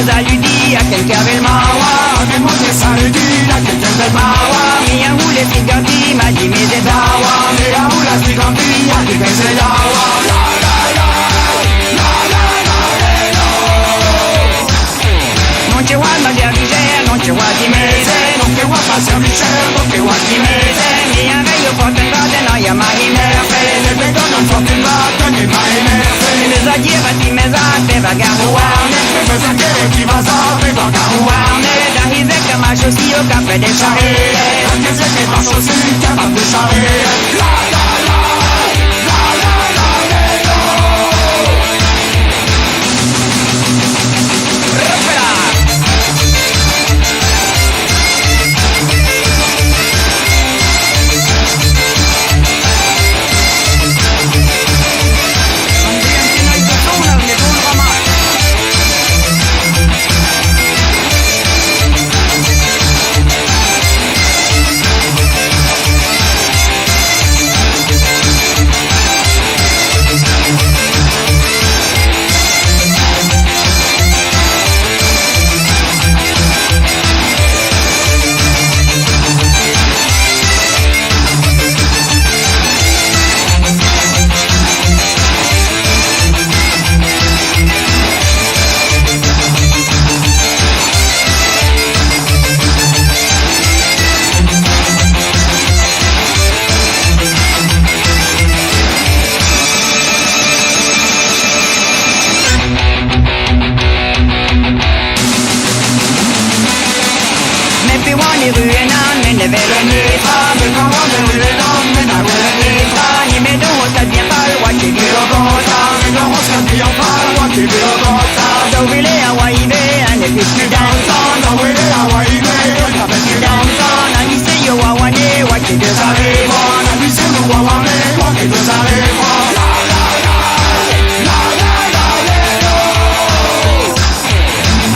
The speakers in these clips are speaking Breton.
saludi a ken kervel ma oa. Hag e moa saludi a ken kervel ma oa. Me a c'houles diganti ma dimezet da oa. Me a c'houlas diganti ma dimezet da oa. La la la, la la la le lo. Non ket oa ma servijer, non ket oa dimezet. Non ket oa ma servijer, non ket oa dimezet. Me a reio fortun vat en ya ma himerfe. E bet gant an fortun vat en ma himerfe. Me a dir a timezat pe va gar houarne. Me meus a geret divazat pe va gar houarne. Da hizek ma chaussure au café des charrets. Da hizek ma chaussure café des charrets. La la la, la la la le lo. Me pe oan erru ennan, me ne wel netra. Me pa oan erru ennan, me na wel netra. Ni me do o tad bien pal, oa ket bet o gontañ. Me do o tad bien pal, oa ket bet o gontañ. Daou wele a oa ivez, ha ne vez ket gantañ. Daou wele a oa ivez, ha ne vez ket gantañ. Na miseio oa wane, oa ket deus ar re vran. Na miseio oa wane, oa ket deus ar re vran. La la la, la la la le lo.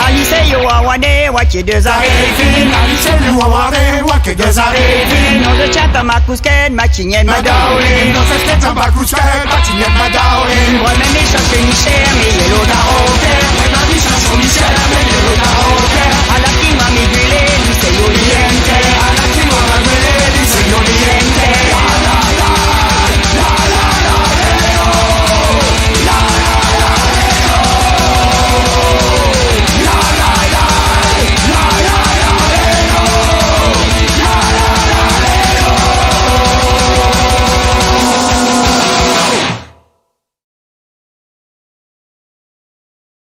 Al liseio oa wane, oa ket deus ar re fin. Al liseio oa wane, oa ket deus ar re fin. Noz e chat ma kousket, ma tignet ma daoulin. Noz e chat ma kousket, ma tignet ma daoulin. Bremañ me chañch micher, me yelo da roker. Bremañ me chañch micher, me yelo da roker. Ha laki ma